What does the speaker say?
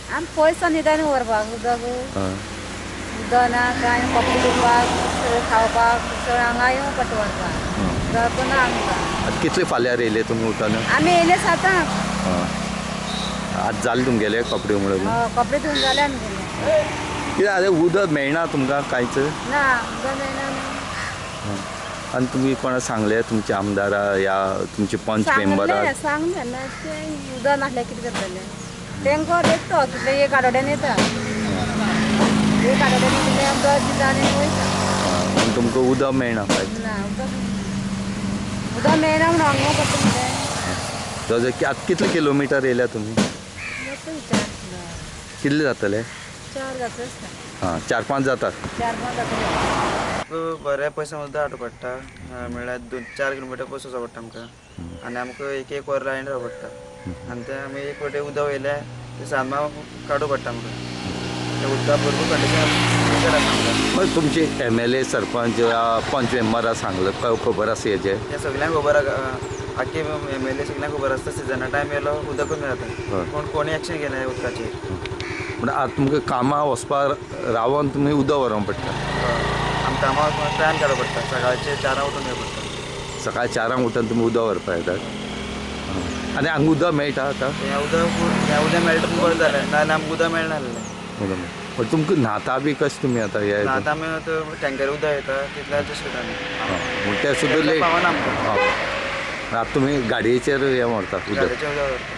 आमी पयसो निदान व्हरपाक उदक. उदक ना कांय, कपडे धुवपाक, सगळें खावपाक, सगळें हांगा येवंक पडटा व्हरपाक. उदक ना आमकां. आतां कितले फाल्यार येयले तुमी उठून? आमी येयले 7. आतां जाले तुमगेले कपडे म्हणून? कपडे धुवन जाले आमगेले. कित्याक आतां उदक मेळना तुमकां कांयच? ना, उदक मेळना न्हू. आनी तुमी कोणा सांगले तुमच्या आमदारा या तुमचे पंच मेंबराक? सांगलें ना, तें उदक नासल्यार कितें करतले? तेंको देखतो कितले एक आठवड्यान येता, एक आठवड्यान कितले उदक दिता आनी वयता. पूण तुमकां उदक मेळना कांयच? ना, उदक उदक मेळना म्हणून हांगा पडटा मरे. जवळ आतां कितले किलोमिटर येयल्या तुमी? कितले जातले? 4 जातले आसता. हां, 4-5 जातात. 4-5 जातले. बरें पयस उदक हाडूं पडटा, म्हळ्यार 2-4 किलोमिटर पयस वचो पडटा आमकां. आनी आमकां 1-1 वर लायन रावपा पडटा. आनी तें आमी एक फावटी उदक वयलें तें सामान काडूं पडटा आमकां. तें उदका भरपूर कंडिशन बेकार आसा आमकां. मागीर तुमचे MLA, sarpanch या पंच मेंबराक सांगलें खबर आसा हेजें? तें सगल्यांक खबर आसा, आख्खे MLA सगल्यांक खबर आसता. सिजना टायम येयलो उदक कमी जाता, पूण कोणी एक्शन घेना उदकाचेर. पूण आतां तुमकां कामां वचपाक रावन तुमी उदक व्हरोंक पडटा? आमकां कामां वचपाक टायम काडूं पडटा, सकाळचे 4 उठून येवं पडटा. सकाळी 4 उठून तुमी उदक व्हरपाक येतात? आनी हांगा उदक मेळटा आतां? हें उदक मेळटा पूण बरें जालें, नाजाल्यार आमकां उदक मेळनासलें. उदक मेळटा. पण तुमकां न्हाता बी कशें तुमी आतां? हे न्हाता आमी आतां टँकर उदक येता तितलें एडजस्ट करता आमी. पूण तें सुद्दां लेट पावना आमकां. आतां तुमी गाडयेचेर हें व्हरतात उदक? गाडयेचेर उदक व्हरता.